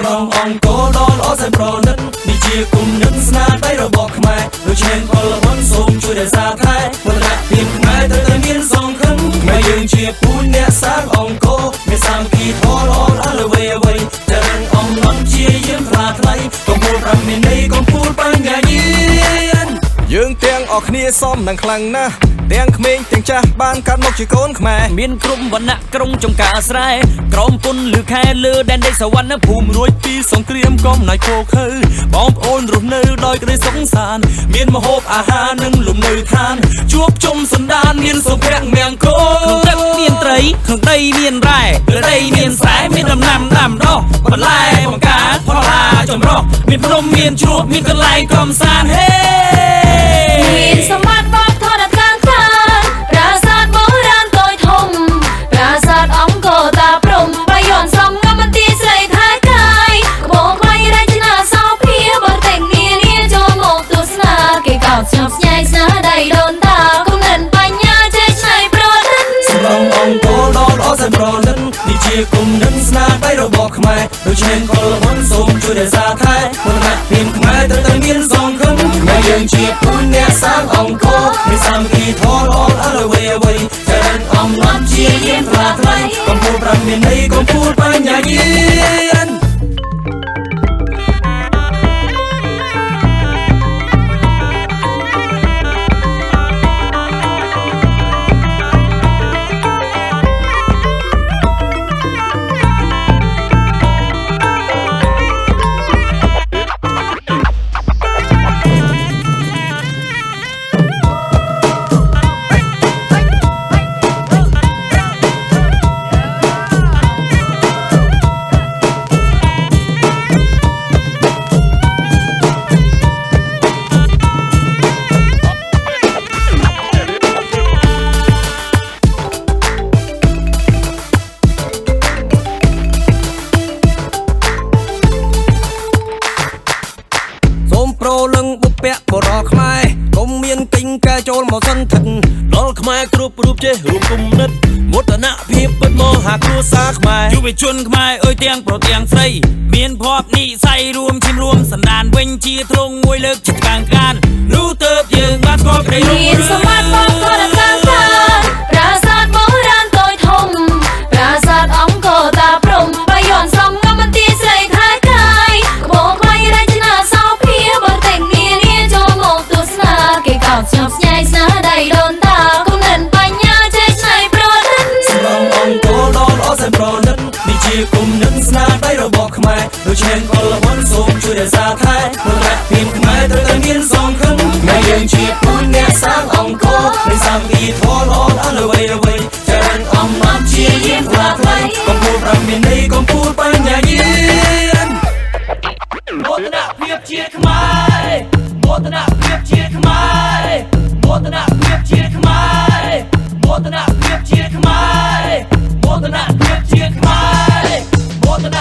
សំណងអង្គរដ៏ល្អសែនប្រណិតនេះជាគុំនិតស្នាដៃរបស់ខ្មែរដូច្នេះកុលបុណ្យសូមជួយរក្សាថែមោទនភាពខ្មែរត្រូវតែមានសង្ឃឹមខ្មែរយើងជាពូជអ្នកសាងអង្គរមានសាមគ្គីធម៌ល្អល្អអ្វីអ្វីចរិនអំណត់ជាយាមថ្លាថ្លៃកំពូលប្រាំមានន័យកំពូលបញ្ញាញាណ យើងទាំងអស់គ្នាសមនឹងខ្លាំងណាស់ទាំងក្មេងទាំងចាស់បានកាត់មកជាកូនខ្មែរ មានគ្រប់វណ្ណៈក្រុងចំការស្រែក្រមពុនលឺខែលើដែនដីសវណ្ណភូមិ រួចពីសង្គ្រាមកំណាយខោខើបងប្អូនរស់នៅដោយក្តីសុខសាន្តមានម្ហូបអាហារនិងលំនៅឋានជួបជុំសន្តានមានសុភមង្គល ក្នុងទឹកមានត្រីក្នុងដីមានរ៉ែលើដីមានស្រែមានដំណាំដាំដុះបន្លែបង្ការផលឡាចម្រុះមានភ្នំមានជ្រោះមានកន្លែងកំសាន្តហេ មានសម្បត្តិវប្បធម៌ដ៏ក្លាហានប្រាសាទបុរាណតូចធំប្រាសាទអង្គរតាព្រំបាយ័នសំងំមន្ទីរស្រីថៃកាយក្បូរក្បាច់រចនាសោភាបរទេសនានាចូលមកទស្សនាគេកោតស្ញប់ស្ញែងស្នាដៃដូនតាគំនិតបញ្ញាចេះច្នៃប្រឌិត សំណងអង្គរដ៏ល្អសែនប្រណិតនេះជាគុំនិតស្នាដៃរបស់ខ្មែរដូច្នេះកុលបុណ្យសូមជួយរក្សាថែមោទនភាពខ្មែរត្រូវតែមានសង្ឃឹមខ្មែរយើងជាពូជអ្នកសាងអង្គរមានសាមគ្គីធម៌ល្អល្អអ្វីអ្វីចរិនអំណត់ជាយាមថ្លាថ្លៃកំពូលប្រាំមានន័យកំពូលបញ្ញាញាណ សូមប្រលឹងបុព្វបុរសខ្មែរកុំមានគិញកែចូលមកសន្ធិដ្ឋ ដល់ខ្មែរគ្រប់រូបចេះរួមគំនិតមោទនភាពពិតមហាគ្រួសារខ្មែរ យុវជនខ្មែរអើយទាំងប្រុសទាំងស្រីមានភ័ព្វនិស័យរួមឈាមរួមសន្តានវិញជាទ្រង់មួយលើកចិត្តកាងកាននោះទៅយើងបានស្គាល់ក្តីរុង មាន រឿង សម្បត្តិវប្បធម៌ដ៏ក្លាហានប្រាសាទបុរាណតូចធំប្រាសាទអង្គរតាព្រំបាយ័នសំងំមន្ទីរស្រីថៃកាយក្បូរក្បាច់រចនាសោភាបរទេសនានាចូលមកទស្សនាគេកោតស្ញប់ស្ញែងស្នាដៃដូនតាគំនិតបញ្ញាចេះច្នៃប្រឌិត សំណងអង្គរដ៏ល្អសែនប្រណិតនេះជាគុំនិតស្នាដៃរបស់ខ្មែរដូច្នេះកុលបុណ្យសូមជួយរក្សាថែមោទនភាពខ្មែរត្រូវតែមានសង្ឃឹមខ្មែរយើងជាពូជអ្នកសាងអង្គរមានសាមគ្គីធម៌ល្អល្អអ្វីអ្វីចរិនអំណត់ជាយាមថ្លាថ្លៃកំពូលប្រាំមានន័យកំពូលបញ្ញាញាណ មោទនភាពជាតិខ្មែរមោទនភាពជាតិខ្មែរមោទនភាពជាតិខ្មែរមោទនភាពជាតិខ្មែរមោទនភាពជាតិខ្មែរមោទន